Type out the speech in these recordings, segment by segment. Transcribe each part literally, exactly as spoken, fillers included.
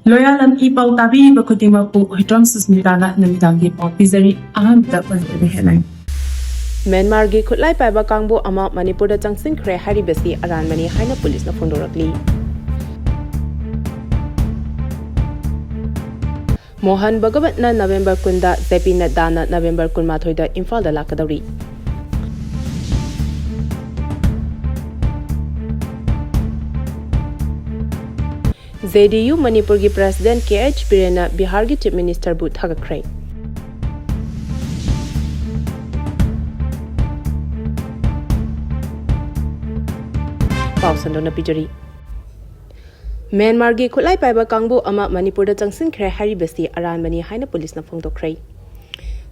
ꯂꯣꯌꯥꯂꯝ E ꯄꯥꯎ ꯇꯥꯕꯤꯔꯤꯕ ꯈꯨꯗꯤꯡꯃꯛꯄꯨ ꯍꯨꯏꯗ꯭ꯔꯣꯝ ꯁꯨꯁꯃꯤꯇꯥꯅ ꯅꯨꯃꯤꯗꯥꯡꯒꯤ ꯄꯥꯎ ꯄꯤꯖꯔꯤ꯫ ꯑꯍꯥꯟꯕꯗ ꯃꯅꯤꯄꯨꯔꯗ headline꯫ ꯃ꯭ꯌꯥꯟꯃꯥꯔꯒꯤ ꯈꯨꯠꯂꯥꯏ ꯄꯥꯏꯕ ꯀꯥꯡꯕꯨ ꯑꯃ ꯃꯅꯤꯄꯨꯔꯗ ꯆꯪꯁꯤꯟꯈ꯭ꯔꯦ ꯍꯥꯏꯔꯤꯕꯁꯤ ꯑꯔꯥꯟꯕꯅꯤ ꯍꯥꯏꯅ ꯄꯨꯂꯤꯁꯅ ꯐꯣꯡꯗꯣꯔꯛꯂꯤ꯫ ꯃꯣꯍꯟ ꯚꯒꯋꯠꯅ ꯅꯕꯦꯝꯕꯔ ꯀꯨꯟꯗ, ꯖꯦ ꯄꯤ ꯅꯗ꯭ꯗꯥꯅ ꯅꯕꯦꯝꯕꯔ ꯀꯨꯟꯃꯥꯊꯣꯏꯗ ꯏꯝꯐꯥꯜꯗ ꯂꯥꯛꯀꯗꯧꯔꯤ꯫ ꯖꯦ ꯗꯤ ꯌꯨ ꯃꯅꯤꯄꯨꯔꯒꯤ ꯄ꯭ꯔꯦꯁꯤꯗꯦꯟꯠ ꯀꯦ ꯑꯩꯆ ꯕꯤꯔꯦꯟꯅ ꯕꯤꯍꯥꯔꯒꯤ ꯆꯤꯐ ꯃꯤꯅꯤꯁꯇꯔꯕꯨ ꯊꯥꯒꯠꯈ꯭ꯔꯦ꯫ ꯄꯥꯎ ꯁꯟꯗꯣꯛꯅ ꯄꯤꯖꯔꯤ꯫ ꯃ꯭ꯌꯥꯟꯃꯥꯔꯒꯤ ꯈꯨꯠꯂꯥꯏ ꯄꯥꯏꯕ ꯀꯥꯡꯕꯨ ꯑꯃ ꯃꯅꯤꯄꯨꯔꯗ ꯆꯪꯁꯤꯟꯈ꯭ꯔꯦ ꯍꯥꯏꯔꯤꯕꯁꯤ ꯑꯔꯥꯟꯕꯅꯤ ꯍꯥꯏꯅ ꯄꯨꯂꯤꯁꯅ ꯐꯣꯡꯗꯣꯛꯈ꯭ꯔꯦ꯫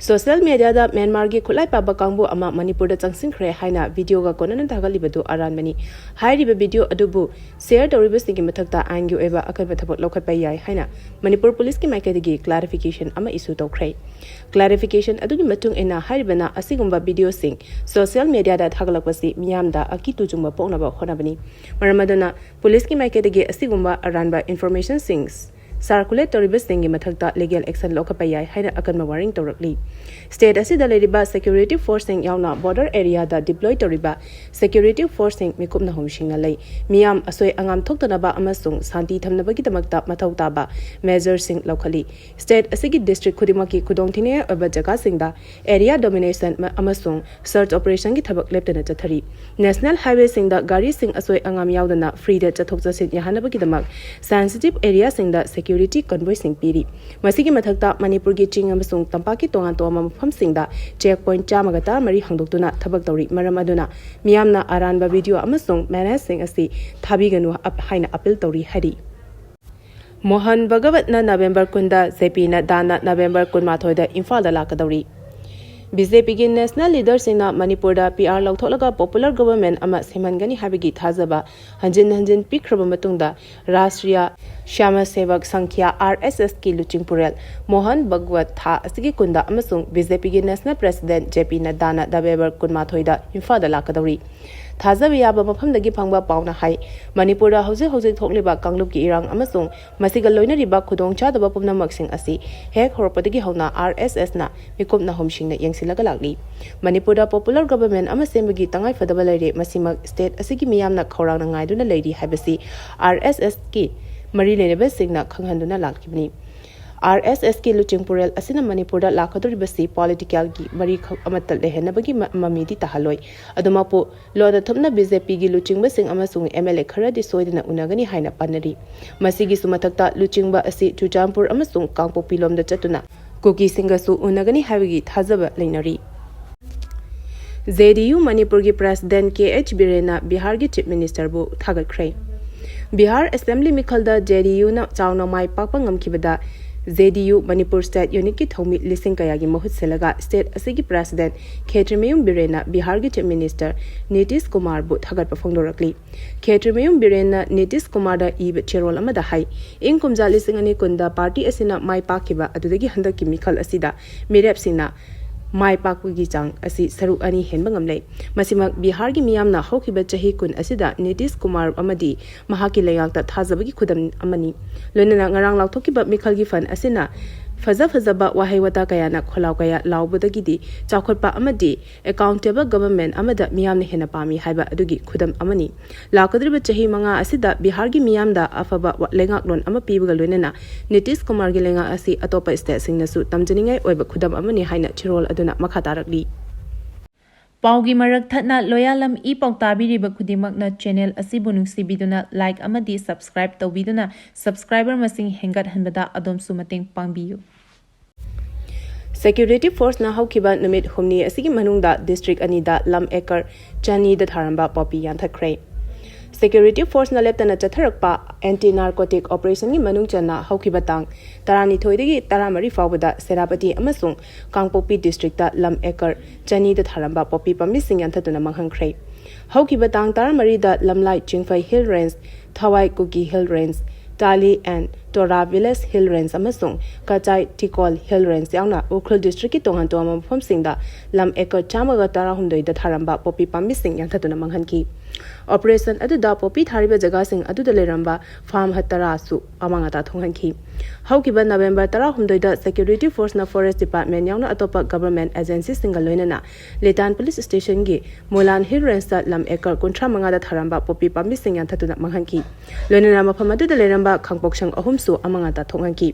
ꯁꯣꯁꯤꯌꯦꯜ ꯃꯦꯗꯤꯌꯥꯗ ꯃ꯭ꯌꯥꯟꯃꯥꯔꯒꯤ ꯈꯨꯠꯂꯥꯏ ꯄꯥꯏꯕ ꯀꯥꯡꯕꯨ ꯑꯃ ꯃꯅꯤꯄꯨꯔꯗ ꯆꯪꯁꯤꯟꯈ꯭ꯔꯦ ꯍꯥꯏꯅ ꯚꯤꯗꯤꯑꯣꯒ ꯀꯣꯟꯅꯅ ꯊꯥꯒꯠꯂꯤꯕꯗꯨ ꯑꯔꯥꯟꯕꯅꯤ꯫ ꯍꯥꯏꯔꯤꯕ ꯚꯤꯗꯤꯑꯣ ꯑꯗꯨꯕꯨ ꯁꯦꯌꯔ ꯇꯧꯔꯤꯕꯁꯤꯡꯒꯤ ꯃꯊꯛꯇ ꯑꯥꯏꯟꯒꯤ ꯑꯣꯏꯕ ꯑꯀꯟꯕ ꯊꯕꯛ ꯂꯧꯈꯠꯄ ꯌꯥꯏ ꯍꯥꯏꯅ ꯃꯅꯤꯄꯨꯔ ꯄꯨꯂꯤꯁꯀꯤ ꯃꯥꯏꯀꯩꯗꯒꯤ ꯀ꯭ꯂꯥꯔꯤꯐꯤꯀꯦꯁꯟ ꯑꯃ ꯏꯁꯨ ꯇꯧꯈ꯭ꯔꯦ꯫ ꯀ꯭ꯂꯥꯔꯤꯐꯤꯀꯦꯁꯟ ꯑꯗꯨꯒꯤ ꯃꯇꯨꯡ ꯏꯟꯅ ꯍꯥꯏꯔꯤꯕꯅ ꯑꯁꯤꯒꯨꯝꯕ ꯚꯤꯗꯤꯑꯣꯁꯤꯡ ꯁꯣꯁꯤꯌꯦꯜ ꯃꯦꯗꯤꯌꯥꯗ ꯊꯥꯒꯠꯂꯛꯄꯁꯤ ꯃꯤꯌꯥꯝꯗ ꯑꯀꯤꯕ ꯆꯨꯡꯕ ꯄꯣꯛꯅꯕ ꯍꯣꯠꯅꯕꯅꯤ꯫ ꯃꯔꯝ ꯑꯗꯨꯅ ꯄꯨꯂꯤꯁꯀꯤ ꯃꯥꯏꯀꯩꯗꯒꯤ ꯑꯁꯤꯒꯨꯝꯕ ꯑꯔꯥꯟꯕ ꯏꯟꯐꯣꯔꯃꯦꯁꯟꯁꯤꯡ ꯁꯥꯔꯀꯨꯂꯦꯠ ꯇꯧꯔꯤꯕꯁꯤꯡꯒꯤ ꯃꯊꯛꯇ ꯂꯤꯒꯦꯜ ꯑꯦꯛꯁꯟ ꯂꯧꯈꯠꯄ ꯌꯥꯏ ꯍꯥꯏꯅ ꯑꯀꯟꯕ ꯋꯥꯔꯅꯤꯡ ꯇꯧꯔꯛꯂꯤ꯫ ꯁ꯭ꯇꯦꯠ ꯑꯁꯤꯗ ꯂꯩꯔꯤꯕ ꯁꯦꯀ꯭ꯌꯨꯔꯤꯇꯤ ꯐꯣꯔꯁꯁꯤꯡ ꯌꯥꯎꯅ ꯕꯣꯔꯗꯔ ꯑꯦꯔꯤꯌꯥꯗ ꯗꯤꯄ꯭ꯂꯣꯏ ꯇꯧꯔꯤꯕ ꯁꯦꯀ꯭ꯌꯨꯔꯤꯇꯤ ꯐꯣꯔꯁꯁꯤꯡ ꯃꯤꯀꯨꯞꯅ ꯍꯨꯝꯁꯤꯡꯅ ꯂꯩ꯫ ꯃꯤꯌꯥꯝ ꯑꯁꯣꯏ ꯑꯉꯥꯝ ꯊꯣꯛꯇꯅꯕ ꯑꯃꯁꯨꯡ ꯁꯥꯟꯇꯤ ꯊꯝꯅꯕꯒꯤꯗꯃꯛꯇ ꯃꯊꯧ ꯇꯥꯕ ꯃꯦꯖꯔꯁꯤꯡ ꯂꯧꯈꯠꯂꯤ꯫ ꯁ꯭ꯇꯦꯠ ꯑꯁꯤꯒꯤ ꯗꯤꯁꯇ꯭ꯔꯤꯛ ꯈꯨꯗꯤꯡꯃꯛꯀꯤ ꯈꯨꯗꯣꯡꯊꯤꯅꯤꯡꯉꯥꯏ ꯑꯣꯏꯕ ꯖꯒꯥꯁꯤꯡꯗ ꯑꯦꯔꯤꯌꯥ ꯗꯣꯃꯤꯅꯦꯁꯟ ꯃ-, ꯑꯃꯁꯨꯡ ꯁꯔꯆ ꯑꯣꯄꯔꯦꯁꯟꯒꯤ ꯊꯕꯛ ꯂꯦꯞꯇꯅ ꯆꯠꯊꯔꯤ꯫ ꯅꯦꯁꯅꯦꯜ ꯍꯥꯏꯋꯦꯁꯤꯡꯗ ꯒꯥꯔꯤꯁꯤꯡ ꯑꯁꯣꯏ ꯑꯉꯥꯝ ꯌꯥꯎꯗꯅ ꯐ꯭ꯔꯤꯗ ꯆꯠꯊꯣꯛ ꯆꯠꯁꯤꯟ ꯌꯥꯍꯟꯅꯕꯒꯤꯗꯃꯛ ꯁꯦꯟꯁꯤꯇꯤꯚ ꯑꯦꯔꯤꯌꯥꯁꯤꯡꯗ ꯁꯦꯀ꯭ꯌꯨꯔꯤꯇꯤ ꯀꯟꯚꯣꯏꯁꯤꯡ ꯄꯤꯔꯤ꯫ ꯃꯁꯤꯒꯤ ꯃꯊꯛꯇ ꯃꯅꯤꯄꯨꯔꯒꯤ ꯆꯤꯡ ꯑꯃꯁꯨꯡ ꯇꯝꯄꯥꯛꯀꯤ ꯇꯣꯉꯥꯟ ꯇꯣꯉꯥꯟꯕ ꯃꯐꯝꯁꯤꯡꯗ ꯆꯦꯛ ꯄꯣꯏꯟꯠ ꯆꯥꯝꯃꯒ ꯇꯔꯥꯃꯔꯤ ꯍꯥꯡꯗꯣꯛꯇꯨꯅ ꯊꯕꯛ ꯇꯧꯔꯤ꯫ ꯃꯔꯝ ꯑꯗꯨꯅ ꯃꯤꯌꯥꯝꯅ ꯑꯔꯥꯟꯕ ꯚꯤꯗꯤꯑꯣ ꯑꯃꯁꯨꯡ ꯃꯦꯁꯦꯖꯁꯤꯡ ꯑꯁꯤ ꯊꯥꯕꯤꯒꯅꯨ ꯑꯞ-, ꯍꯥꯏꯅ ꯑꯄꯤꯜ ꯇꯧꯔꯤ ꯍꯥꯏꯔꯤ꯫ ꯃꯣꯍꯟ ꯚꯒꯋꯠꯅ ꯅꯕꯦꯝꯕꯔ ꯀꯨꯟꯗ, ꯖꯦ ꯄꯤ ꯅꯗ꯭ꯗꯥꯅ ꯅꯕꯦꯝꯕꯔ ꯀꯨꯟꯃꯥꯊꯣꯏꯗ ꯏꯝꯐꯥꯜꯗ ꯂꯥꯛꯀꯗꯧꯔꯤ꯫ ꯕꯤ ꯖꯦ ꯄꯤꯒꯤ ꯅꯦꯁꯅꯦꯜ ꯂꯤꯗꯔꯁꯤꯡꯅ ꯃꯅꯤꯄꯨꯔꯗ ꯄꯤ ꯑꯥꯔ ꯂꯧꯊꯣꯛꯂꯒ ꯄꯣꯄꯨꯂꯔ ꯒꯣꯚꯔꯟꯃꯦꯟꯠ ꯑꯃ ꯁꯦꯝꯍꯟꯒꯅꯤ ꯍꯥꯏꯕꯒꯤ ꯊꯥꯖꯕ ꯍꯟꯖꯤꯟ ꯍꯟꯖꯤꯟ ꯄꯤꯈ꯭ꯔꯕ ꯃꯇꯨꯡꯗ, ꯔꯥꯁꯇ꯭ꯔꯤꯌꯥ ꯁ꯭ꯌꯥꯃꯥ ꯁꯦꯕꯛ ꯁꯪꯈ꯭ꯌꯥ, ꯑꯥꯔ ꯑꯦꯁ ꯑꯦꯁꯀꯤ ꯂꯨꯆꯤꯡ ꯄꯨꯔꯦꯜ ꯃꯣꯍꯟ ꯚꯒꯋꯠ ꯊꯥ ꯑꯁꯤꯒꯤ ꯀꯨꯟꯗ ꯑꯃꯁꯨꯡ ꯕꯤ ꯖꯦ ꯄꯤꯒꯤ ꯅꯦꯁꯅꯦꯜ ꯄ꯭ꯔꯦꯁꯤꯗꯦꯟꯠ ꯖꯦ ꯄꯤ ꯅꯗ꯭ꯗꯥꯅ ꯗꯕꯦꯕꯔ ꯀꯨꯟꯃꯥꯊꯣꯏꯗ ꯏꯝꯐꯥꯜꯗ ꯂꯥꯛꯀꯗꯧꯔꯤ꯫ ꯊꯥꯖꯕ ꯌꯥꯕ ꯃꯐꯝꯗꯒꯤ ꯐꯪꯕ ꯄꯥꯎꯅ ꯍꯥꯏ, ꯃꯅꯤꯄꯨꯔꯗ ꯍꯧꯖꯤꯛ ꯍꯧꯖꯤꯛ ꯊꯣꯛꯂꯤꯕ ꯀꯥꯡꯂꯨꯞꯀꯤ ꯏꯔꯥꯡ ꯑꯃꯁꯨꯡ ꯃꯁꯤꯒ ꯂꯣꯏꯅꯔꯤꯕ ꯈꯨꯗꯣꯡꯆꯥꯗꯕ ꯄꯨꯝꯅꯃꯛꯁꯤꯡ ꯑꯁꯤ ꯍꯦꯛ ꯍꯧꯔꯛꯄꯗꯒꯤ ꯍꯧꯅ ꯑꯥꯔ ꯑꯦꯁ ꯑꯦꯁꯅ ꯃꯤꯀꯨꯞ ꯅꯥꯍꯨꯝꯁꯤꯡꯅ ꯌꯦꯡꯁꯤꯜꯂꯒ ꯂꯥꯛꯂꯤ꯫ ꯃꯅꯤꯄꯨꯔꯗ ꯄꯣꯄꯨꯂꯔ ꯒꯣꯚꯔꯟꯃꯦꯟꯠ ꯑꯃ ꯁꯦꯝꯕꯒꯤ ꯇꯉꯥꯏꯐꯗꯕ ꯂꯩꯔꯦ, ꯃꯁꯤꯃꯛ ꯁ꯭ꯇꯦꯠ ꯑꯁꯤꯒꯤ ꯃꯤꯌꯥꯝꯅ ꯈꯧꯔꯥꯡꯅ ꯉꯥꯏꯗꯨꯅ ꯂꯩꯔꯤ ꯍꯥꯏꯕꯁꯤ ꯑꯥꯔ ꯑꯦꯁ ꯑꯦꯁꯀꯤ ꯃꯔꯤ ꯂꯩꯅꯕꯁꯤꯡꯅ ꯈꯪꯍꯟꯗꯨꯅ ꯂꯥꯛꯈꯤꯕꯅꯤ꯫ ꯑꯥꯔ ꯑꯦꯁ ꯑꯦꯁꯀꯤ ꯂꯨꯆꯤꯡ ꯄꯨꯔꯦꯜ ꯑꯁꯤꯅ ꯃꯅꯤꯄꯨꯔꯗ ꯂꯥꯛꯀꯗꯧꯔꯤꯕꯁꯤ ꯄꯣꯂꯤꯇꯤꯀꯦꯜꯒꯤ ꯃꯔꯤꯈꯛ ꯑꯃꯠꯇ ꯂꯩꯍꯟꯅꯕꯒꯤ ꯃ-, ꯃꯃꯤꯗꯤ ꯇꯥꯍꯜꯂꯣꯏ꯫ ꯑꯗꯨꯃꯛꯄꯨ, ꯂꯣꯟꯅ ꯊꯨꯞꯅ ꯕꯤ ꯖꯦ ꯄꯤꯒꯤ ꯂꯨꯆꯤꯡꯕꯁꯤꯡ ꯑꯃꯁꯨꯡ ꯑꯦꯝ ꯑꯦꯜ ꯑꯦ ꯈꯔꯗꯤ ꯁꯣꯏꯗꯅ ꯎꯅꯒꯅꯤ ꯍꯥꯏꯅ ꯄꯥꯅꯔꯤ꯫ ꯃꯁꯤꯒꯤꯁꯨ ꯃꯊꯛꯇ, ꯂꯨꯆꯤꯡꯕ ꯑꯁꯤ ꯆꯨꯔꯆꯥꯟꯄꯨꯔ ꯑꯃꯁꯨꯡ ꯀꯥꯡꯄꯣꯛꯄꯤ ꯂꯣꯝꯗ ꯆꯠꯇꯨꯅ ꯀꯨꯀꯤꯁꯤꯡꯒꯁꯨ ꯎꯅꯒꯅꯤ ꯍꯥꯏꯕꯒꯤ ꯊꯥꯖꯕ ꯂꯩꯅꯔꯤ꯫ ꯖꯦ ꯗꯤ ꯌꯨ ꯃꯅꯤꯄꯨꯔꯒꯤ ꯄ꯭ꯔꯦꯁꯤꯗꯦꯟꯠ ꯀꯦ ꯑꯩꯆ ꯕꯤꯔꯦꯟꯅ ꯕꯤꯍꯥꯔꯒꯤ ꯆꯤꯐ ꯃꯤꯅꯤꯁꯇꯔꯕꯨ ꯊꯥꯒꯠꯈ꯭ꯔꯦ꯫ ꯕꯤꯍꯥꯔ ꯑꯦꯁꯦꯝꯕ꯭ꯂꯤ ꯃꯤꯈꯜꯗ ꯖꯦ ꯗꯤ ꯌꯨꯅ ꯆꯥꯎꯅ ꯃꯥꯏ ꯄꯥꯛꯄ ꯉꯝꯈꯤꯕꯗ, ꯖꯦ ꯗꯤ ꯌꯨ ꯃꯅꯤꯄꯨꯔ ꯁ꯭ꯇꯦꯠ ꯌꯨꯅꯤꯠꯀꯤ ꯊꯧꯃꯤ ꯂꯤꯁꯤꯡ ꯀꯌꯥꯒꯤ ꯃꯍꯨꯠ ꯁꯤꯜꯂꯒ ꯁ꯭ꯇꯦꯠ ꯑꯁꯤꯒꯤ ꯄ꯭ꯔꯦꯁꯤꯗꯦꯟꯠ ꯈꯦꯇ꯭ꯔꯤꯃꯌꯨꯝ ꯕꯤꯔꯦꯟꯅ ꯕꯤꯍꯥꯔꯒꯤ ꯆꯤꯐ ꯃꯤꯅꯤꯁꯇꯔ ꯅꯤꯇꯤꯁ ꯀꯨꯃꯥꯔꯕꯨ ꯊꯥꯒꯠꯄ ꯐꯣꯡꯗꯣꯔꯛꯂꯤ꯫ ꯈꯦꯇ꯭ꯔꯤꯃꯌꯨꯝ ꯕꯤꯔꯦꯟꯅ ꯅꯤꯇꯤꯁ ꯀꯨꯃꯥꯔꯗ ꯏꯕ ꯆꯦꯔꯣꯜ ꯑꯃꯗ ꯍꯥꯏ, ꯏꯪ ꯀꯨꯝꯖꯥ ꯂꯤꯁꯤꯡ ꯑꯅꯤ ꯀꯨꯟꯗ ꯄꯥꯔꯇꯤ ꯑꯁꯤꯅ ꯃꯥꯏ ꯄꯥꯛꯈꯤꯕ ꯑꯗꯨꯗꯒꯤ ꯍꯟꯗꯛꯀꯤ ꯃꯤꯈꯜ ꯑꯁꯤꯗ ꯃꯤꯔꯦꯞꯁꯤꯡꯅ ꯃꯥꯏ ꯄꯥꯛꯄꯒꯤ ꯆꯥꯡ ꯑꯁꯤ ꯁꯔꯨꯛ ꯑꯅꯤ ꯍꯦꯟꯕ ꯉꯝꯂꯦ꯫ ꯃꯁꯤꯃꯛ ꯕꯤꯍꯥꯔꯒꯤ ꯃꯤꯌꯥꯝꯅ ꯍꯧꯈꯤꯕ ꯆꯍꯤ ꯀꯨꯟ ꯑꯁꯤꯗ ꯅꯤꯇꯤꯁ ꯀꯨꯃꯥꯔ ꯑꯃꯗꯤ ꯃꯍꯥꯛꯀꯤ ꯂꯩꯉꯥꯛꯇ ꯊꯥꯖꯕꯒꯤ ꯈꯨꯗꯝ ꯑꯃꯅꯤ꯫ ꯂꯣꯏꯅꯅ ꯉꯔꯥꯡ ꯂꯥꯎꯊꯣꯛꯈꯤꯕ ꯃꯤꯈꯜꯒꯤ ꯐꯟ ꯑꯁꯤꯅ ꯐꯖ ꯐꯖꯕ ꯋꯥꯍꯩ ꯋꯥꯇꯥ ꯀꯌꯥꯅ ꯈꯣꯜꯂꯥꯎ ꯀꯌꯥ ꯂꯥꯎꯕꯗꯒꯤꯗꯤ ꯆꯥꯎꯈꯠꯄ ꯑꯃꯗꯤ ꯑꯦꯀꯥꯎꯟꯇꯦꯕꯜ ꯒꯚꯔꯟꯃꯦꯟꯠ ꯑꯃꯗ ꯃꯤꯌꯥꯝꯅ ꯍꯦꯟꯅ ꯄꯥꯝꯃꯤ ꯍꯥꯏꯕ ꯑꯗꯨꯒꯤ ꯈꯨꯗꯝ ꯑꯃꯅꯤ꯫ ꯂꯥꯛꯀꯗꯧꯔꯤꯕ ꯆꯍꯤ ꯃꯉꯥ ꯑꯁꯤꯗ ꯕꯤꯍꯥꯔꯒꯤ ꯃꯤꯌꯥꯝꯗ ꯑꯐꯕ ꯋꯥ-, ꯂꯩꯉꯥꯛꯂꯣꯟ ꯑꯃ ꯄꯤꯕꯒ ꯂꯣꯏꯅꯅ ꯅꯤꯇꯤꯁ ꯀꯨꯃꯥꯔꯒꯤ ꯂꯩꯉꯥꯛ ꯑꯁꯤ ꯑꯇꯣꯞꯄ ꯁ꯭ꯇꯦꯠꯁꯤꯡꯅꯁꯨ ꯇꯝꯖꯅꯤꯡꯉꯥꯏ ꯑꯣꯏꯕ ꯈꯨꯗꯝ ꯑꯃꯅꯤ ꯍꯥꯏꯅ ꯆꯦꯔꯣꯜ ꯑꯗꯨꯅ ꯃꯈꯥ ꯇꯥꯔꯛꯂꯤ꯫ ꯄꯥꯎꯒꯤ ꯃꯔꯛ ꯊꯠꯅ ꯂꯣꯌꯥꯂꯝ ꯏ ꯄꯥꯎ ꯇꯥꯕꯤꯔꯤꯕ ꯈꯨꯗꯤꯡꯃꯛꯅ ꯆꯦꯅꯦꯜ ꯑꯁꯤꯕꯨ ꯅꯨꯡꯁꯤꯕꯤꯗꯨꯅ ꯂꯥꯏꯛ ꯑꯃꯗꯤ ꯁꯕꯁꯀ꯭ꯔꯥꯏꯕ ꯇꯧꯕꯤꯗꯨꯅ ꯁꯕꯁꯀ꯭ꯔꯥꯏꯕꯔ ꯃꯁꯤꯡ ꯍꯦꯟꯒꯠꯍꯟꯕꯗ ꯑꯗꯣꯝꯁꯨ ꯃꯇꯦꯡ ꯄꯥꯡꯕꯤꯌꯨ꯫ ꯁꯦꯀ꯭ꯌꯨꯔꯤꯇꯤ ꯐꯣꯔꯁꯅ ꯍꯧꯈꯤꯕ ꯅꯨꯃꯤꯠ ꯍꯨꯝꯅꯤ ꯑꯁꯤꯒꯤ ꯃꯅꯨꯡꯗ ꯗꯤꯁꯇ꯭ꯔꯤꯛ ꯑꯅꯤꯗ ꯂꯝ ꯑꯦꯀꯔ ꯆꯅꯤꯗ ꯊꯥꯔꯝꯕ ꯄꯣꯄꯤ ꯌꯥꯟꯊꯠꯈ꯭ꯔꯦ꯫ Security forceꯅ ꯂꯦꯞꯇꯅ ꯆꯠꯊꯔꯛꯄ anti narcotic operationꯒꯤ ꯃꯅꯨꯡ ꯆꯟꯅ ꯍꯧꯈꯤꯕ ꯇꯥꯡ ꯇꯔꯥꯅꯤꯊꯣꯏꯗꯒꯤ ꯇꯔꯥꯃꯔꯤ ꯐꯥꯎꯕꯗ ꯁꯦꯅꯥꯄꯇꯤ ꯑꯃꯁꯨꯡ ꯀꯥꯡꯄꯣꯛꯄꯤ districtꯇ ꯂꯝ acre ꯆꯅꯤꯗ ꯊꯥꯔꯝꯕ ꯄꯣꯄꯤ ꯄꯥꯝꯕꯤꯁꯤꯡ ꯌꯥꯟꯊꯠꯇꯨꯅ ꯃꯥꯡꯍꯟꯈ꯭ꯔꯦ꯫ ꯍꯧꯈꯤꯕ ꯇꯥꯡ ꯇꯔꯥꯃꯔꯤꯗ ꯂꯝꯂꯥꯏ ꯆꯤꯡꯐꯩ Hill Range, ꯊꯋꯥꯏ ꯀꯨꯀꯤ Hill Range, ꯇꯥꯂꯤ and ꯇꯣꯔꯥ Village Hill Range ꯑꯃꯁꯨꯡ ꯀꯆꯥꯏ ꯇꯤꯀꯣꯜ Hill Range ꯌꯥꯎꯅ ꯎꯈ꯭ꯔꯨꯜ districtꯀꯤ ꯇꯣꯉꯥꯟ ꯇꯣꯉꯥꯟꯕ ꯃꯐꯝꯁꯤꯡꯗ ꯂꯝ acre ꯆꯥꯝꯃꯒ ꯇꯔꯥꯍꯨꯝꯗꯣꯏꯗ ꯊꯥꯔꯝꯕ ꯄꯣꯄꯤ ꯄꯥꯝꯕꯤꯁꯤꯡ ꯌꯥꯟꯊꯠꯇꯨꯅ ꯃꯥꯡꯍꯟꯈꯤ꯫ Operation ꯑꯗꯨꯗ ꯄꯣꯄꯤ ꯊꯥꯔꯤꯕ ꯖꯒꯥꯁꯤꯡ ꯑꯗꯨꯗ ꯂꯩꯔꯝꯕ farm hut ꯇꯔꯥꯁꯨ ꯑꯃꯥꯡ ꯑꯇꯥ ꯊꯣꯛꯍꯟꯈꯤ꯫ ꯍꯧꯈꯤꯕ November ꯇꯔꯥꯍꯨꯝꯗꯣꯏꯗ Security Forceꯅ Forest Department ꯌꯥꯎꯅ ꯑꯇꯣꯞꯄ government agencyꯁꯤꯡꯒ ꯂꯣꯏꯅꯅ ꯂꯤꯇꯥꯟ Police Stationꯒꯤ ꯃꯨꯂꯥꯟ Hill Rangeꯇ ꯂꯝ acre ꯀꯨꯟꯊ꯭ꯔꯥ ꯃꯉꯥꯗ ꯊꯥꯔꯝꯕ ꯄꯣꯄꯤ ꯄꯥꯝꯕꯤꯁꯤꯡ ꯌꯥꯟꯊꯠꯇꯨꯅ ꯃꯥꯡꯍꯟꯈꯤ꯫ ꯂꯣꯏꯅꯅ ꯃꯐꯝ ꯑꯗꯨꯗ ꯂꯩꯔꯝꯕ ꯈꯥꯡꯄꯣꯛꯁꯪ ꯑꯍꯨꯝꯁꯨ ꯑꯃꯥꯡ ꯑꯇꯥ ꯊꯣꯛꯍꯟꯈꯤ꯫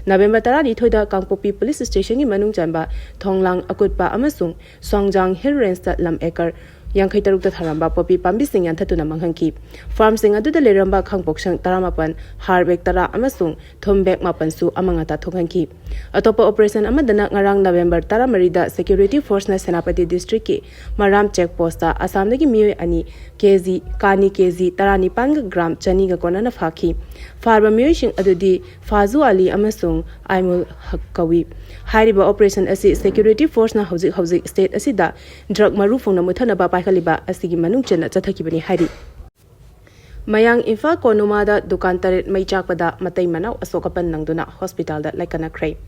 November ꯇꯔꯥꯅꯤꯊꯣꯏꯗ ꯀꯥꯡꯄꯣꯛꯄꯤ Police Stationꯒꯤ ꯃꯅꯨꯡ ꯆꯟꯕ ꯊꯣꯡꯂꯥꯡ ꯑꯀꯨꯠꯄ ꯑꯃꯁꯨꯡ ꯁꯣꯡꯖꯥꯡ Hill Rangeꯇ ꯂꯝ acre ꯌꯥꯡꯈꯩ ꯇꯔꯨꯛꯇ ꯊꯥꯔꯝꯕ ꯄꯣꯄꯤ ꯄꯥꯝꯕꯤꯁꯤꯡ ꯌꯥꯟꯊꯠꯇꯨꯅ ꯃꯥꯡꯍꯟꯈꯤ꯫ Farmꯁꯤꯡ ꯑꯗꯨꯗ ꯂꯩꯔꯝꯕ ꯈꯥꯡꯄꯣꯛꯁꯪ ꯇꯔꯥꯃꯥꯄꯟ, ꯍꯥꯔ bag ꯇꯔꯥ ꯑꯃꯁꯨꯡ ꯊꯨꯝ bag ꯃꯥꯄꯟꯁꯨ ꯑꯃꯥꯡ ꯑꯇꯥ ꯊꯣꯛꯍꯟꯈꯤ꯫ ꯑꯇꯣꯞꯄ operation ꯑꯃꯗꯅ ꯉꯔꯥꯡ November ꯇꯔꯥꯃꯔꯤꯗ Security Forceꯅ ꯁꯦꯅꯥꯄꯇꯤ districtꯀꯤ ꯃꯔꯥꯝ check postꯇ ꯑꯁꯥꯝꯗꯒꯤ ꯃꯤꯑꯣꯏ ꯑꯅꯤ KG, ꯀꯥꯅꯤ KG ꯇꯔꯥꯅꯤꯄꯥꯟꯒ gram ꯆꯅꯤꯒ ꯀꯣꯟꯅꯅ ꯐꯥꯈꯤ꯫ ꯐꯥꯔꯕ ꯃꯤꯑꯣꯏꯁꯤꯡ ꯑꯗꯨꯗꯤ ꯐꯥꯖꯨ ꯑꯂꯤ ꯑꯃꯁꯨꯡ ꯑꯥꯏꯃꯨꯜ ꯍꯛ ꯀꯧꯏ꯫ ꯍꯥꯏꯔꯤꯕ operation ꯑꯁꯤ Security Forceꯅ ꯍꯧꯖꯤꯛ ꯍꯧꯖꯤꯛ state ꯑꯁꯤꯗ drug ꯃꯔꯨ ꯐꯪꯅ ꯃꯨꯠꯊꯅꯕ ꯄꯥꯏꯈꯠꯂꯤꯕ ꯑꯁꯤꯒꯤ ꯃꯅꯨꯡ ꯆꯟꯅ ꯆꯠꯊꯈꯤꯕꯅꯤ ꯍꯥꯏꯔꯤ꯫ ꯃꯌꯥꯡ ꯏꯝꯐꯥꯜ ꯀꯣꯅꯨꯃꯥꯗ ꯗꯨꯀꯥꯟ ꯇꯔꯦꯠ ꯃꯩ ꯆꯥꯛꯄꯗ ꯃꯇꯩ ꯃꯅꯥꯎ ꯑꯁꯣꯛ ꯑꯄꯟ ꯅꯪꯗꯨꯅ hospitalꯗ ꯂꯥꯏꯀꯠꯅꯈ꯭ꯔꯦ꯫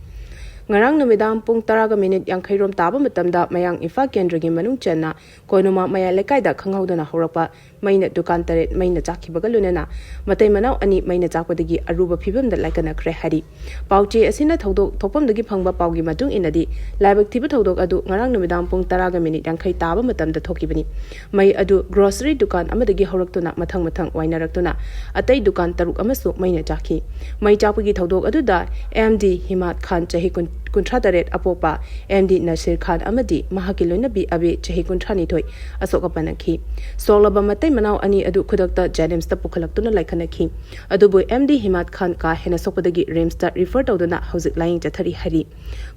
ꯉꯔꯥꯡ ꯅꯨꯃꯤꯗꯥꯡ ꯄꯨꯡ ꯇꯔꯥꯒ minute ꯌꯥꯡꯈꯩ ꯔꯣꯝ ꯇꯥꯕ ꯃꯇꯝꯗ ꯃꯌꯥꯡ ꯏꯝꯐꯥꯜ ꯀꯦꯟꯗ꯭ꯔꯒꯤ ꯃꯅꯨꯡ ꯆꯟꯅ ꯀꯣꯅꯨꯃꯥ ꯃꯌꯥꯏ ꯂꯩꯀꯥꯏꯗ ꯈꯪꯍꯧꯗꯅ ꯍꯧꯔꯛꯄ ꯃꯩꯅ ꯗꯨꯀꯥꯟ ꯇꯔꯦꯠ ꯃꯩꯅ ꯆꯥꯛꯈꯤꯕꯒ ꯂꯣꯏꯅꯅ ꯃꯇꯩ ꯃꯅꯥꯎ ꯑꯅꯤ ꯃꯩꯅ ꯆꯥꯛꯄꯗꯒꯤ ꯑꯔꯨꯕ ꯐꯤꯕꯝꯗ ꯂꯥꯏꯀꯠꯅꯈ꯭ꯔꯦ ꯍꯥꯏꯔꯤ꯫ ꯄꯥꯎꯆꯦ ꯑꯁꯤꯅ ꯊꯧꯗꯣꯛ ꯊꯣꯛꯐꯝꯗꯒꯤ ꯐꯪꯕ ꯄꯥꯎꯒꯤ ꯃꯇꯨꯡ ꯏꯟꯅꯗꯤ, ꯂꯥꯏꯕꯛ ꯊꯤꯕ ꯊꯧꯗꯣꯛ ꯑꯗꯨ ꯉꯔꯥꯡ ꯅꯨꯃꯤꯗꯥꯡ ꯄꯨꯡ ꯇꯔꯥꯒ minute ꯌꯥꯡꯈꯩ ꯇꯥꯕ ꯃꯇꯝꯗ ꯊꯣꯛꯈꯤꯕꯅꯤ꯫ ꯃꯩ ꯑꯗꯨ grocery ꯗꯨꯀꯥꯟ ꯑꯃꯗꯒꯤ ꯍꯧꯔꯛꯇꯨꯅ ꯃꯊꯪ ꯃꯊꯪ ꯋꯥꯏꯅꯔꯛꯇꯨꯅ ꯑꯇꯩ ꯗꯨꯀꯥꯟ ꯇꯔꯨꯛ ꯑꯃꯁꯨ ꯃꯩꯅ ꯆꯥꯛꯈꯤ꯫ ꯃꯩ ꯆꯥꯛꯄꯒꯤ ꯊꯧꯗꯣꯛ ꯑꯗꯨꯗ M D ꯍꯤꯃꯥꯠ ꯈꯥꯟ, ꯆꯍꯤ ꯀꯨꯟ, ꯀꯨꯟꯊ꯭ꯔꯥ ꯇꯔꯦꯠ ꯑꯄꯣꯛꯄ ꯑꯦꯝ ꯗꯤ ꯅꯁꯤꯔ ꯈꯥꯟ ꯑꯃꯗꯤ ꯃꯍꯥꯛꯀꯤ ꯂꯣꯏꯅꯕꯤ ꯑꯕꯦ, ꯆꯍꯤ ꯀꯨꯟꯊ꯭ꯔꯥ ꯅꯤꯊꯣꯏ, ꯑꯁꯣꯛ ꯑꯄꯟ ꯅꯪꯈꯤ꯫ ꯁꯣꯛꯂꯕ ꯃꯇꯩ ꯃꯅꯥꯎ ꯑꯅꯤ ꯑꯗꯨ ꯈꯨꯗꯛꯇ ꯖꯦꯅꯤꯝꯁꯇ ꯄꯨꯈꯠꯂꯛꯇꯨꯅ ꯂꯥꯏꯀꯠꯅꯈꯤ꯫ ꯑꯗꯨꯕꯨ ꯑꯦꯝ ꯗꯤ ꯍꯤꯃꯥꯠ ꯈꯥꯟ ꯀꯥ ꯍꯦꯟꯅ ꯁꯣꯛꯄꯗꯒꯤ ꯔꯤꯝꯁꯇ ꯔꯤꯐꯔ ꯇꯧꯗꯨꯅ ꯍꯧꯖꯤꯛ ꯂꯥꯌꯦꯡ ꯆꯠꯊꯔꯤ ꯍꯥꯏꯔꯤ꯫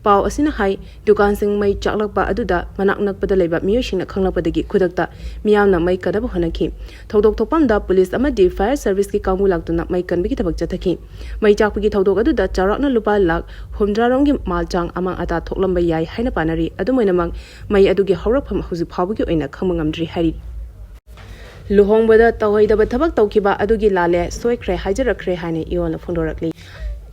ꯄꯥꯎ ꯑꯁꯤꯅ ꯍꯥꯏ, ꯗꯨꯀꯥꯟꯁꯤꯡ ꯃꯩ ꯆꯥꯛꯂꯛꯄ ꯑꯗꯨꯗ ꯃꯅꯥꯛ ꯅꯛꯄꯗ ꯂꯩꯕ ꯃꯤꯑꯣꯏꯁꯤꯡꯅ ꯈꯪꯂꯛꯄꯗꯒꯤ ꯈꯨꯗꯛꯇ ꯃꯤꯌꯥꯝꯅ ꯃꯩ ꯀꯟꯅꯕ ꯍꯣꯠꯅꯈꯤ꯫ ꯊꯧꯗꯣꯛ ꯊꯣꯛꯐꯝꯗ ꯄꯨꯂꯤꯁ ꯑꯃꯗꯤ ꯐꯥꯌꯔ ꯁꯔꯚꯤꯁꯀꯤ ꯀꯥꯡꯕꯨ ꯂꯥꯛꯇꯨꯅ ꯃꯩ ꯀꯟꯕꯒꯤ ꯊꯕꯛ ꯆꯠꯊꯈꯤ꯫ ꯃꯩ ꯆꯥꯛꯄꯒꯤ ꯊꯧꯗꯣꯛ ꯑꯗꯨꯗ ꯆꯥꯎꯔꯥꯛꯅ ꯂꯨꯄꯥ ꯂꯥꯈ ꯍꯨꯝꯗ꯭ꯔꯥ ꯔꯣꯝꯒꯤ ꯃꯥꯜ ꯆꯥꯡ ꯑꯃꯥꯡ ꯑꯇꯥ ꯊꯣꯛꯂꯝꯕ ꯌꯥꯏ ꯍꯥꯏꯅ ꯄꯥꯅꯔꯤ꯫ ꯑꯗꯨꯝ ꯑꯣꯏꯅꯃꯛ, ꯃꯩ ꯑꯗꯨꯒꯤ ꯍꯧꯔꯛꯐꯝ ꯍꯧꯖꯤꯛ ꯐꯥꯎꯕꯒꯤ ꯑꯣꯏꯅ ꯈꯪꯕ ꯉꯝꯗ꯭ꯔꯤ ꯍꯥꯏꯔꯤ꯫ ꯂꯨꯍꯣꯡꯕꯗ ꯇꯧꯍꯩꯗꯕ ꯊꯕꯛ ꯇꯧꯈꯤꯕ ꯑꯗꯨꯒꯤ ꯂꯥꯜꯂꯦ, ꯁꯣꯏꯈ꯭ꯔꯦ, ꯍꯥꯏꯖꯔꯛꯈ꯭ꯔꯦ ꯍꯥꯏꯅ ꯏꯌꯣꯜꯅ ꯐꯣꯡꯗꯣꯔꯛꯂꯤ꯫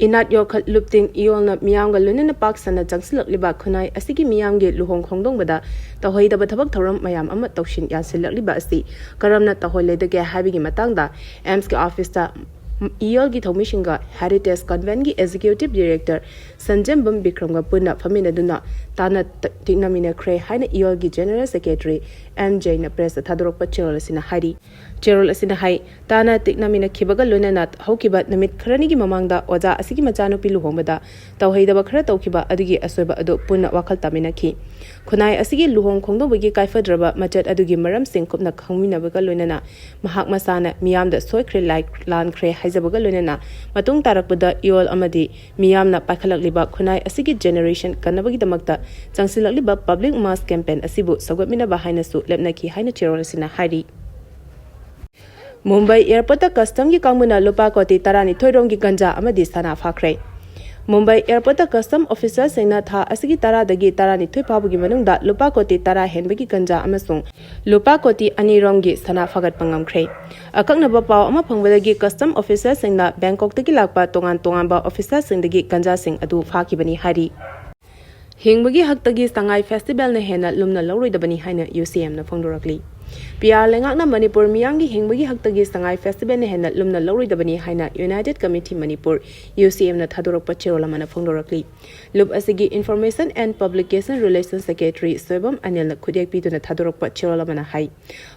ꯏꯅꯥꯠ ꯌꯣꯛꯈꯠ ꯂꯨꯞꯇꯤꯡ ꯏꯌꯣꯜꯅ ꯃꯤꯌꯥꯝꯒ ꯂꯣꯏꯅꯅ ꯄꯥꯛ ꯁꯟꯅ ꯆꯪꯁꯤꯜꯂꯛꯂꯤꯕ ꯈꯨꯟꯅꯥꯏ ꯑꯁꯤꯒꯤ ꯃꯤꯌꯥꯝꯒꯤ ꯂꯨꯍꯣꯡ ꯈꯣꯡꯗꯣꯡꯕꯗ ꯇꯧꯍꯩꯗꯕ ꯊꯕꯛ ꯊꯧꯔꯝ ꯃꯌꯥꯝ ꯑꯃ ꯇꯧꯁꯤꯟ ꯌꯥꯁꯤꯜꯂꯛꯂꯤꯕ ꯑꯁꯤ ꯀꯔꯝꯅ ꯇꯧꯍꯜꯂꯣꯏꯗꯒꯦ ꯍꯥꯏꯕꯒꯤ ꯃꯇꯥꯡꯗ ꯑꯦꯝꯁꯀꯤ ꯑꯣꯐꯤꯁꯇ ꯏꯌꯣꯜꯒꯤ ꯊꯧꯃꯤꯁꯤꯡꯒ ꯍꯦꯔꯤꯇꯦꯖ ꯀꯟꯚꯦꯟꯒꯤ ꯑꯦꯛꯖꯤꯀ꯭ꯌꯨꯇꯤꯚ ꯗꯤꯔꯦꯛꯇꯔ ꯁꯟꯖꯦꯝꯕꯝ ꯕꯤꯀ꯭ꯔꯝꯒ ꯄꯨꯟꯅ ꯐꯝꯃꯤꯟꯅꯗꯨꯅ ꯇꯥꯟꯅ ꯇ-, ꯇꯤꯛꯅꯃꯤꯟꯅꯈ꯭ꯔꯦ ꯍꯥꯏꯅ ꯏꯌꯣꯜꯒꯤ ꯖꯦꯅꯔꯦꯜ ꯁꯦꯀ꯭ꯔꯦꯇꯔꯤ ꯑꯦꯝ ꯖꯩꯅ ꯄ꯭ꯔꯦꯁꯇ ꯊꯥꯗꯣꯔꯛꯄ ꯆꯦꯔꯣꯜ ꯑꯁꯤꯅ ꯍꯥꯏꯔꯤ꯫ ꯆꯦꯔꯣꯜ ꯑꯁꯤꯅ ꯍꯥꯏ, ꯇꯥꯟꯅ ꯇꯤꯛꯅꯃꯤꯟꯅꯈꯤꯕꯒ ꯂꯣꯏꯅꯅ ꯍꯧꯈꯤꯕ ꯅꯨꯃꯤꯠ ꯈꯔꯅꯤꯒꯤ ꯃꯃꯥꯡꯗ ꯑꯣꯖꯥ ꯑꯁꯤꯒꯤ ꯃꯆꯥꯅꯨꯄꯤ ꯂꯨꯍꯣꯡꯕꯗ ꯇꯧꯍꯩꯗꯕ ꯈꯔ ꯇꯧꯈꯤꯕ ꯑꯗꯨꯒꯤ ꯑꯁꯣꯏꯕ ꯑꯗꯨ ꯄꯨꯟꯅ ꯋꯥꯈꯜ ꯇꯥꯃꯤꯟꯅꯈꯤ꯫ ꯈꯨꯟꯅꯥꯏ ꯑꯁꯤꯒꯤ ꯂꯨꯍꯣꯡ ꯈꯣꯡꯗꯣꯡꯕꯒꯤ ꯀꯥꯏꯐꯗ꯭ꯔꯕ ꯃꯆꯠ ꯑꯗꯨꯒꯤ ꯃꯔꯝꯁꯤꯡ ꯀꯨꯞꯅ ꯈꯪꯃꯤꯟꯅꯕꯒ ꯂꯣꯏꯅꯅ ꯃꯍꯥꯛ ꯃꯁꯥꯅ ꯃꯤꯌꯥꯝꯗ ꯁꯣꯏꯈ꯭ꯔꯦ, ꯂꯥꯏ-, ꯂꯥꯟꯈ꯭ꯔꯦ ꯍꯥꯏꯖꯕꯒ ꯂꯣꯏꯅꯅ ꯃꯇꯨꯡ ꯇꯥꯔꯛꯄꯗ ꯏꯌꯣꯜ ꯑꯃꯗꯤ ꯃꯤꯌꯥꯝꯅ ꯄꯥꯏꯈꯠꯂꯛꯂꯤꯕ ꯈꯨꯟꯅꯥꯏ ꯑꯁꯤꯒꯤ ꯖꯦꯅꯦꯔꯦꯁꯟ ꯀꯟꯅꯕꯒꯤꯗꯃꯛꯇ ꯆꯪꯁꯤꯜꯂꯛꯂꯤꯕ ꯄꯕ꯭ꯂꯤꯛ ꯃꯥꯁ ꯀꯦꯝꯄꯦꯟ ꯑꯁꯤꯕꯨ ꯁꯧꯒꯠꯃꯤꯟꯅꯕ ꯍꯥꯏꯅꯁꯨ ꯂꯦꯞꯅꯈꯤ ꯍꯥꯏꯅ ꯆꯦꯔꯣꯜ ꯑꯁꯤꯅ ꯍꯥꯏꯔꯤ꯫ ꯃꯨꯝꯕꯥꯏ ꯑꯦꯌꯔꯄꯣꯔꯠꯇ ꯀꯁꯇꯝꯒꯤ ꯀꯥꯡꯕꯨꯅ ꯂꯨꯄꯥ ꯀꯣꯇꯤ ꯇꯔꯥꯅꯤꯊꯣꯏ ꯔꯣꯝꯒꯤ ꯒꯟꯖꯥ ꯑꯃꯗꯤ ꯁꯅꯥ ꯐꯥꯈ꯭ꯔꯦ꯫ ꯃꯨꯝꯕꯥꯏ ꯑꯦꯌꯔꯄꯣꯔꯠꯇ ꯀꯁꯇꯝ ꯑꯣꯐꯤꯁꯔꯁꯤꯡꯅ ꯊꯥ ꯑꯁꯤꯒꯤ ꯇꯔꯥꯗꯒꯤ ꯇꯔꯥꯅꯤꯊꯣꯏ ꯐꯥꯎꯕꯒꯤ ꯃꯅꯨꯡꯗ ꯂꯨꯄꯥ ꯀꯣꯇꯤ ꯇꯔꯥ ꯍꯦꯟꯕꯒꯤ ꯒꯟꯖꯥ ꯑꯃꯁꯨꯡ ꯂꯨꯄꯥ ꯀꯣꯇꯤ ꯑꯅꯤ ꯔꯣꯝꯒꯤ ꯁꯅꯥ ꯐꯥꯒꯠꯄ ꯉꯝꯈ꯭ꯔꯦ꯫ ꯑꯀꯛꯅꯕ ꯄꯥꯎ ꯑꯃ ꯐꯪꯕꯗꯒꯤ ꯀꯁꯇꯝ ꯑꯣꯐꯤꯁꯔꯁꯤꯡꯅ ꯕꯦꯡꯀꯣꯛꯇꯒꯤ ꯂꯥꯛꯄ ꯇꯣꯉꯥꯟ ꯇꯣꯉꯥꯟꯕ ꯑꯣꯐꯤꯁꯔꯁꯤꯡꯗꯒꯤ ꯒꯟꯖꯥꯁꯤꯡ ꯑꯗꯨ ꯐꯥꯈꯤꯕꯅꯤ ꯍꯥꯏꯔꯤ꯫ ꯍꯤꯡꯕꯒꯤ ꯍꯛꯇꯒꯤ ꯁꯉꯥꯏ ꯐꯦꯁꯇꯤꯚꯦꯜꯅ ꯍꯦꯟꯅ ꯂꯨꯝꯅ ꯂꯧꯔꯣꯏꯗꯕꯅꯤ ꯍꯥꯏꯅ ꯌꯨ ꯁꯤ ꯑꯦꯝꯅ ꯐꯣꯡꯗꯣꯔꯛꯂꯤ꯫ ꯄꯤ ꯑꯥꯔ ꯂꯩꯉꯥꯛꯅ ꯃꯅꯤꯄꯨꯔ ꯃꯤꯌꯥꯝꯒꯤ ꯍꯤꯡꯕꯒꯤ ꯍꯛꯇꯒꯤ ꯁꯉꯥꯏ ꯐꯦꯁꯇꯤꯚꯦꯜꯅ ꯍꯦꯟꯅ ꯂꯨꯝꯅ ꯂꯧꯔꯣꯏꯗꯕꯅꯤ ꯍꯥꯏꯅ ꯌꯨꯅꯥꯏꯇꯦꯗ ꯀꯃꯤꯇꯤ ꯃꯅꯤꯄꯨꯔ, ꯌꯨ ꯁꯤ ꯑꯦꯝꯅ ꯊꯥꯗꯣꯔꯛꯄ ꯆꯦꯔꯣꯜ ꯑꯃꯅ ꯐꯣꯡꯗꯣꯔꯛꯂꯤ꯫ ꯂꯨꯞ ꯑꯁꯤꯒꯤ Information and Publication Relation Secretary Soibam ꯑꯅꯤꯜꯅ ꯈꯨꯠꯌꯦꯛ ꯄꯤꯗꯨꯅ ꯊꯥꯗꯣꯔꯛꯄ ꯆꯦꯔꯣꯜ ꯑꯃꯅ ꯍꯥꯏ,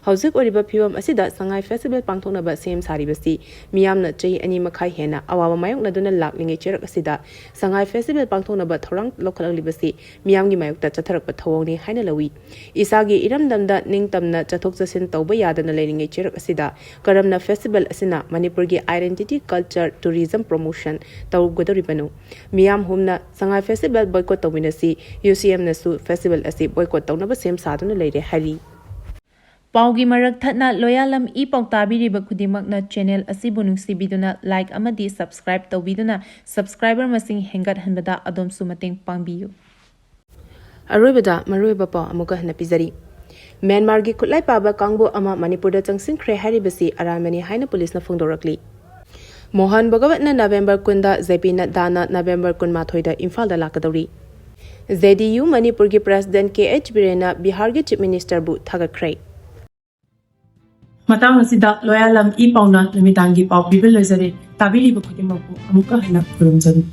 ꯍꯧꯖꯤꯛ ꯑꯣꯏꯔꯤꯕ ꯐꯤꯕꯝ ꯑꯁꯤꯗ ꯁꯉꯥꯏ ꯐꯦꯁꯇꯤꯚꯦꯜ ꯄꯥꯡꯊꯣꯛꯅꯕ ꯁꯦꯝ ꯁꯥꯔꯤꯕꯁꯤ ꯃꯤꯌꯥꯝꯅ ꯆꯍꯤ ꯑꯅꯤ ꯃꯈꯥꯏ ꯍꯦꯟꯅ ꯑꯋꯥꯕ ꯃꯥꯌꯣꯛꯅꯗꯨꯅ ꯂꯥꯛꯂꯤꯉꯩ ꯆꯩꯔꯛ ꯑꯁꯤꯗ ꯁꯉꯥꯏ ꯐꯦꯁꯇꯤꯚꯦꯜ ꯄꯥꯡꯊꯣꯛꯅꯕ ꯊꯧꯔꯥꯡ ꯂꯧꯈꯠꯂꯛꯂꯤꯕꯁꯤ ꯃꯤꯌꯥꯝꯒꯤ ꯃꯥꯌꯣꯛꯇ ꯆꯠꯊꯔꯛꯄ ꯊꯧꯑꯣꯡꯅꯤ ꯍꯥꯏꯅ ꯂꯧꯏ꯫ ꯏꯁꯥꯒꯤ ꯏꯔꯝꯗꯝꯗ ꯅꯤꯡꯇꯝꯅ ꯆꯠꯊꯣꯛ ꯆꯠꯁꯤꯟ ꯇꯧꯕ ꯌꯥꯗꯅ ꯂꯩꯔꯤꯉꯩ ꯆꯩꯔꯛ ꯑꯁꯤꯗ ꯀꯔꯝꯅ ꯐꯦꯁꯇꯤꯚꯦꯜ ꯑꯁꯤꯅ ꯃꯅꯤꯄꯨꯔꯒꯤ identity, culture, tourism promotion ꯇꯧꯒꯗꯧꯔꯤꯕꯅꯣ? ꯃꯤꯌꯥꯝ ꯍꯨꯝꯅ ꯁꯉꯥꯏ ꯐꯦꯁꯇꯤꯚꯦꯜ ꯕꯣꯏꯀꯣꯠ ꯇꯧꯃꯤꯟꯅꯁꯤ, ꯌꯨ ꯁꯤ ꯑꯦꯝꯅꯁꯨ ꯐꯦꯁꯇꯤꯚꯦꯜ ꯑꯁꯤ ꯕꯣꯏꯀꯣꯠ ꯇꯧꯅꯕ ꯁꯦꯝ ꯁꯥꯗꯨꯅ ꯂꯩꯔꯦ ꯍꯥꯏꯔꯤ꯫ ꯄꯥꯎꯒꯤ ꯃꯔꯛ ꯊꯠꯅ ꯂꯣꯌꯥꯂꯝ ꯏ ꯄꯥꯎ ꯇꯥꯕꯤꯔꯤꯕ ꯈꯨꯗꯤꯡꯃꯛꯅ ꯆꯦꯅꯦꯜ ꯑꯁꯤꯕꯨ ꯅꯨꯡꯁꯤꯕꯤꯗꯨꯅ ꯂꯥꯏꯛ ꯑꯃꯗꯤ ꯁꯕꯁꯀ꯭ꯔꯥꯏꯕ ꯇꯧꯕꯤꯗꯨꯅ ꯁꯕꯁꯀ꯭ꯔꯥꯏꯕꯔ ꯃꯁꯤꯡ ꯍꯦꯟꯒꯠꯍꯟꯕꯗ ꯑꯗꯣꯝꯁꯨ ꯃꯇꯦꯡ ꯄꯥꯡꯕꯤꯌꯨ꯫ ꯑꯔꯣꯏꯕꯗ ꯃꯔꯨꯑꯣꯏꯕ ꯄꯥꯎ ꯑꯃꯨꯛꯀ ꯍꯟꯅ ꯄꯤꯖꯔꯤ꯫ ꯃ꯭ꯌꯥꯟꯃꯥꯔꯒꯤ ꯈꯨꯠꯂꯥꯏ ꯄꯥꯕ ꯀꯥꯡꯕꯨ ꯑꯃ ꯃꯅꯤꯄꯨꯔꯗ ꯆꯪꯁꯤꯟꯈ꯭ꯔꯦ ꯍꯥꯏꯔꯤꯕꯁꯤ ꯑꯔꯥꯟꯕꯅꯤ ꯍꯥꯏꯅ ꯄꯨꯂꯤꯁꯅ ꯐꯣꯡꯗꯣꯔꯛꯂꯤ꯫ ꯃꯣꯍꯟ ꯚꯒꯋꯠꯅ ꯅꯕꯦꯝꯕꯔ ꯀꯨꯟꯗ, ꯖꯦ ꯄꯤ ꯅꯗ꯭ꯗꯥꯅ ꯅꯕꯦꯝꯕꯔ ꯀꯨꯟꯃꯥꯊꯣꯏꯗ ꯏꯝꯐꯥꯜꯗ ꯂꯥꯛꯀꯗꯧꯔꯤ꯫ ꯖꯦ ꯗꯤ ꯌꯨ ꯃꯅꯤꯄꯨꯔꯒꯤ ꯄ꯭ꯔꯦꯁꯤꯗꯦꯟꯠ ꯀꯦ ꯑꯩꯆ ꯕꯤꯔꯦꯟꯅ ꯕꯤꯍꯥꯔꯒꯤ ꯆꯤꯐ ꯃꯤꯅꯤꯁꯇꯔꯕꯨ ꯊꯥꯒꯠꯈ꯭ꯔꯦ꯫ ꯃꯇꯥꯡ ꯑꯁꯤꯗ ꯂꯣꯌꯥꯂꯝ ꯏ ꯄꯥꯎꯅ ꯅꯨꯃꯤꯗꯥꯡꯒꯤ ꯄꯥꯎ ꯄꯤꯕ ꯂꯣꯏꯖꯔꯦ꯫ ꯇꯥꯕꯤꯔꯤꯕ ꯈꯨꯗꯤꯡꯃꯛꯄꯨ ꯑꯃꯨꯛꯀ ꯍꯟꯅ ꯈꯨꯔꯨꯝꯖꯔꯤ꯫